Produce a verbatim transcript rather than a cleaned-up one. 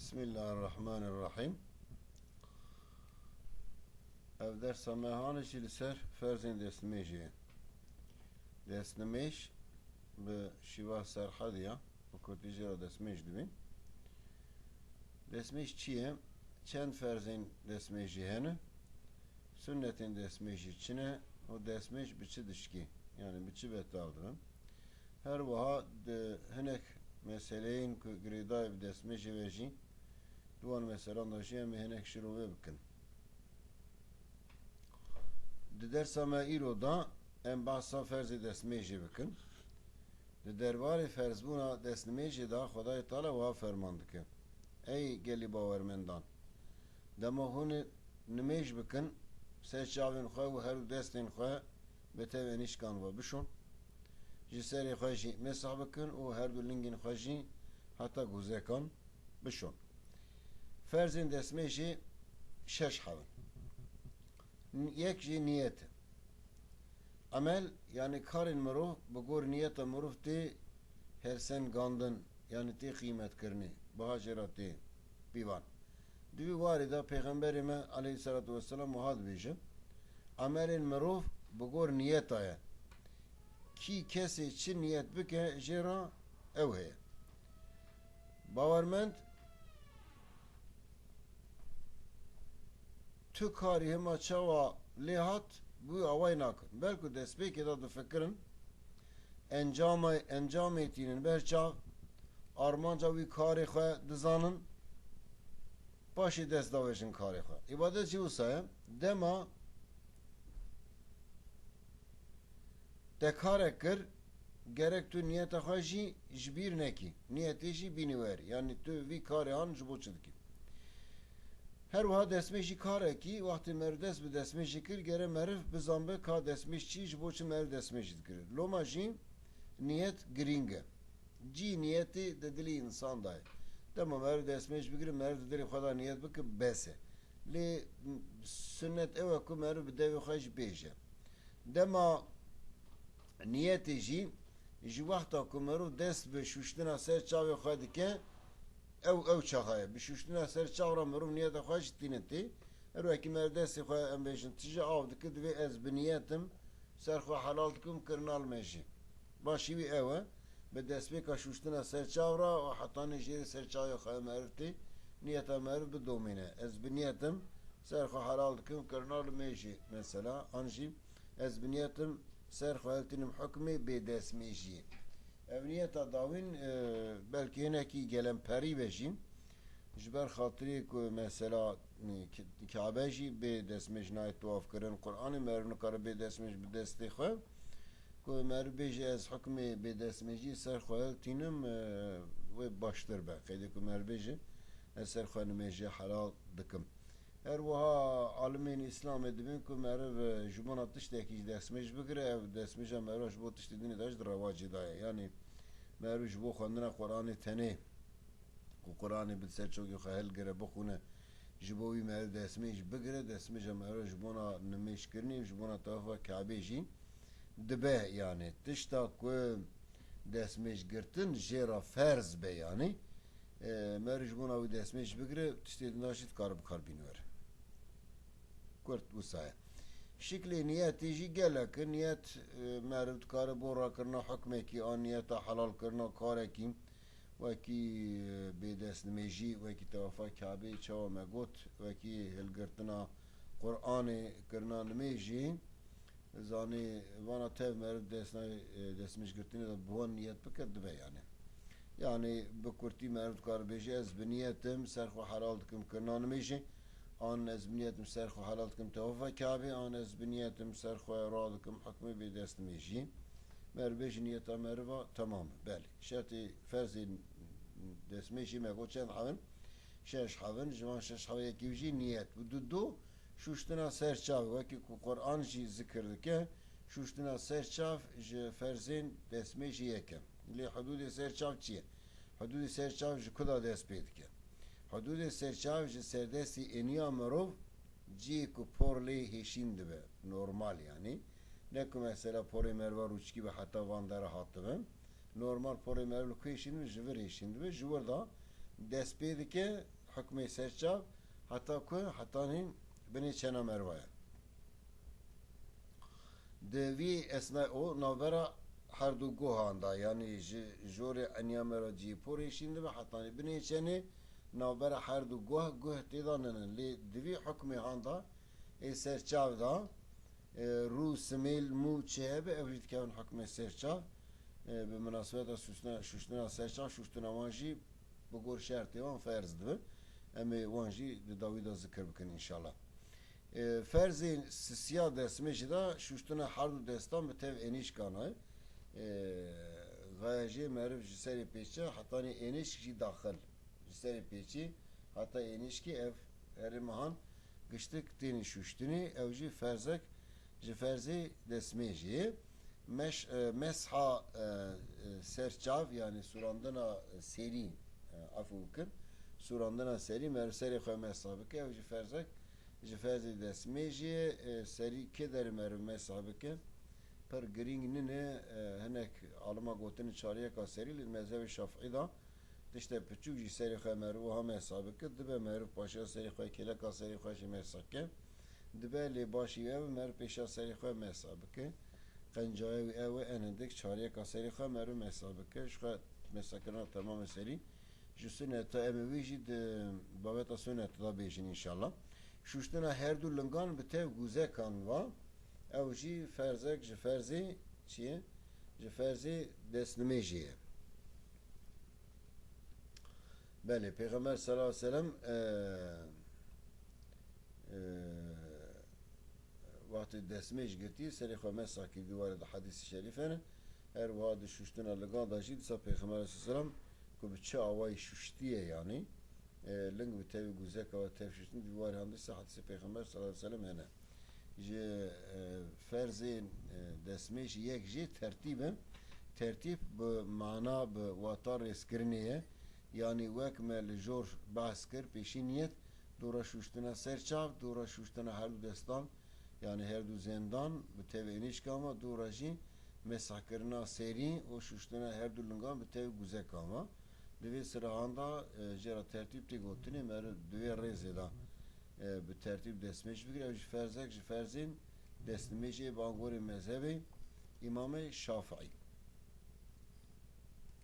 Bismillahirrahmanirrahim. Ev dersa me hanê jî li ser ferzên destnimêjê ye. Destnimêj bi şîva serhedî ya, bi kurdî jê re destmêj dibên. Destmêj çi ye? Çend ferzên destmêjê hene? Sunnetên destmêjê çi ne û destmêj bi çi dişkî? Yanî bi çi betal dibin? Her wiha di hinek meseleyên ku girêdayî bi destmêjê ve jî, di wan meselan de jî em ê hinek şirovê bikin. Di dersa me îro de em behsa ferzê destmêjê bikin. Di derbarê ferzbûna destnimêjê de Xwedayê Teala wiha ferman dike: Ey gelî bawermendan! Dema hûn nimêj bikin, ser çavên xwe û her du destên xwe bi tevê nîşkan ve bişon. Ji serê xwe jî mesih bikin û her du lingên xwe jî heta guzekan bişon. Ferzên destmêjê şeş hev in. Yek jî niyet e. Emel, yanî karên mirov bi gor niyeta mirov tê hersengandin, yanî tê qîmetkirinê, biha jê re tê pîvan. Di vî warê de Pêxemberê me aleyhisselatu vesselam wiha dibêje: Emelên mirov bi gor niyeta ye. Kî kesê çi niyet bike, jê re ew heye. Bawermend, tu karî hema çawa lê hat, bi wî awayî nakin. Belku destpêkê de difikirin, encamê, encamê tînin ber çav, armanca wî karê xwe dizanin, paşê dest davêjin karê xwe. Îbadet jî wisa ye. Dema te karek kir, gerek tu niyeta xwe jî ji bîr nekî. Niyetê jî bînî wer. Yanî tu vî karê han ji bo çi dikî? Her wiha destmêjî karekî, wextê meriv dest bi destmêjê kir, gere meriv bizanbe ka destmêj çi, ji bo çi meriv destmêjî dikir. Loma jî niyet girîng e. Cî niyetê di dilê însan de ye. Dema meriv destmêj bigire, meriv di dilê xwe de niyet bike, bes e. Lê sunnet ew e ku meriv bi devê xwe jî bêje. Dema niyetê jî ji wexta ku mirov dest bi şûştina ser çavê xwe dike, ew, ew çaxa ye. Bi şûştina ser çav re mirov niyeta xwe jî tîne tê. Her wekî meriv destê xwe, em bêjin, tije av dike, divê ez bi niyetim ser xwe helal dikim kirina limêjê. Başî wî ew e, bi destpêka şûştina ser çav re û hetanî jêrê ser çavê xwe meriv tê, niyeta meriv bidomîne. Ez bi niyetim ser xwe helal dikim kirina limêjê, mesela, an jî ez bi niyetim ser xwe hiltînim hukmê bêdestmêjiyê. Ev niyeta dawîn, e, belkî hinekî gelemperî be jî. Ji ber xatirê ku mesela, e, K-, Kabe jî bê destmêj nayê tewaf kirin, Qur'anê meriv nikare bê destmêj bi destê xwe. Ku meriv bêje ez hukmê bêdestmêjiyê ser xwe hiltînim, e, wê baştir be. Qeydê ku meriv bêje ez ser xwe nimêjê helal dikim. Her wiha alimên Îslamê dibên ku meriv, e, ji bona tiştekî destmêj bigire, ev destmêja meriva ji bo tiştê dinê de jî di rewacê de ye. Yanî meriv ji bo xwendina Qur'anê tenê, ku Qur'anê bi ser çokê xwe hilgire, bixwîne, ji bo wî meriv destmêj bigire, destmêja meriva ji bona nimêjkirinê, ji bona tewafa Kabê jî dibe, yanî tişta ku destmêj girtin jê re ferz be, yanî, e, meriv ji bona wî destmêj bigire, tiştê din jî dikare bi kar bîne were. Kurt wisa ye. Şiklê niyetê jî gelek e. Niyet, e, meriv dikare bo rakirina hukmekî, an niyeta helalkirina karekî, wekî, e, bêdestnimêjî, wekî tewafa Kabê, çawa me got, wekî hilgirtina Qur'anê, kirina nimêjê, zanî vana tev meriv destna-, e, destmêjgirtinê de bi wan niyet bike, dibe yanî. Yanî bi kurtî meriv dikare bêje, ez bi niyetim ser xwe helal dikim kirina nimêjê, an ez bi niyetim ser xwe helal dikim tewafa Kabê, an ez bi niyetim ser xwe radikim hukmê bêdestnimêjiyê. Meriv bêje niyeta meriva temam e. Belê. Şertê ferzê destmêjê me got çend hev in? Şeş hev in. Ji van şeş hev yekî jî niyet. Û du du şûştina ser çav, wekî ku Qur'an jî zikir dike, şûştina ser çav ji ferzên destmêjê yek e. Lê hudûdê ser çav çi ye? Hudûdê ser çav ji ku de dest pê dike? Hudûdê ser çav ji serdestî êniya mirov, cihê ku por lê hêşîn dibe, normal yanî. Ne ku mesela porê meriva rûçkî be heta van dera hatibe. Normal porê meriv li ku hêşîn dibe? Ji vir hêşîn dibe. Ji wir de dest pê dike, hukmê serçav heta ku hetanî binê çena merve ye. Di vî esna û navbera her du guhan de, yanî ji jorê eniya mero cî porê şîn dibe hetanî binê çenê, navbera her du guh, guh tê de ninin. Lê di vî hukmê han de ê serçav de, e, rû, simêl, mû çi hebe, ew jî dikevin hukmê serçav. E, bi minasebeta şuştina, şuştina serçav, şuştina wan jî bi gor şertê wan ferz dibe. Em ê wan jî di dawî de zikir bikin înşallah. E, ferzên sisiya destmêjê de şuştina her du destan bi tev ênîşkan e. E, gayejê meriv ji serê pêçe hetanî ênîşk jî daxil. Ji serê pêçî heta ênîşkî ev herê mehan giştik tênî şuştinî, ew jî ferzek ji ferzê destmêjê ye. Meş-, e, mesha, e, e, serçav, yanî sûrandina serî, e, efû bikin, sûrandina serî, meriv serê xwe mesha bike, ew jî ferzek ji ferzê destmêjê ye, e, serî kê derê meriv mesha bike, pir girîng nine, e, hinek alima gotinê çaryeka serî li mezhebê Şafîî de tişte piçûk jî serê xwe meriv wiha mesha bike, dibe meriv paşiya serê xwe, kêleka serê xwe jî mesha ke. Dibe lê başî ew e, meriv pêşa serê xwe mesha bike. Qencaya wî ew e, en hindik çaryeka serê xwe meriv mesha bike. Ji xwe meshakirina temamê serî ji suneta em ê wî jî di babeta sunetê de bêjin înşallah. Şuştina her du lingan bi tev guzekan va, ew jî ferzek ji ferzê çi ye? Ji ferzê destnimêjê ye. Belê, Pêxember sallallahu aleyhi ve sellem, e, e, wextê destmêj girtî, serê xwe mesah kir, dîwarê de hadîsê şerîf hene. Her wiha di şuştina lingan de jî dîsa Pêxember sallallahu aleyhi ve sellem ku bi çi awayî şuştiye, yanî, e, ling bi tevî guzeka we tev şuştin, dîwarê han dîsa hadîsê Pêxember sallallahu aleyhi ve sellem hene. Ji, e, ferzên, e, destmêj yek jî tertîb e. Tertîb bi mana, bi wata rêzkirinê ye. Yanî wek me li jor behs kir, pêşî niyet, dora şuştina ser çav, dora şuştina her du destan, yanî her du zendan bi tevê ênîşkan ve, dora jî mesahkirina serî û şuştina her du lingan bi tevê guzekan ve. Di vê sirahan de, e, jê re tertîb tê gotinê, meriv di vê rêzê de, e, bi tertîb destmêj bigire. Ew jî ferzek ji ferzên destnimêjê bi angorê mezhebê Îmamê Şafiî.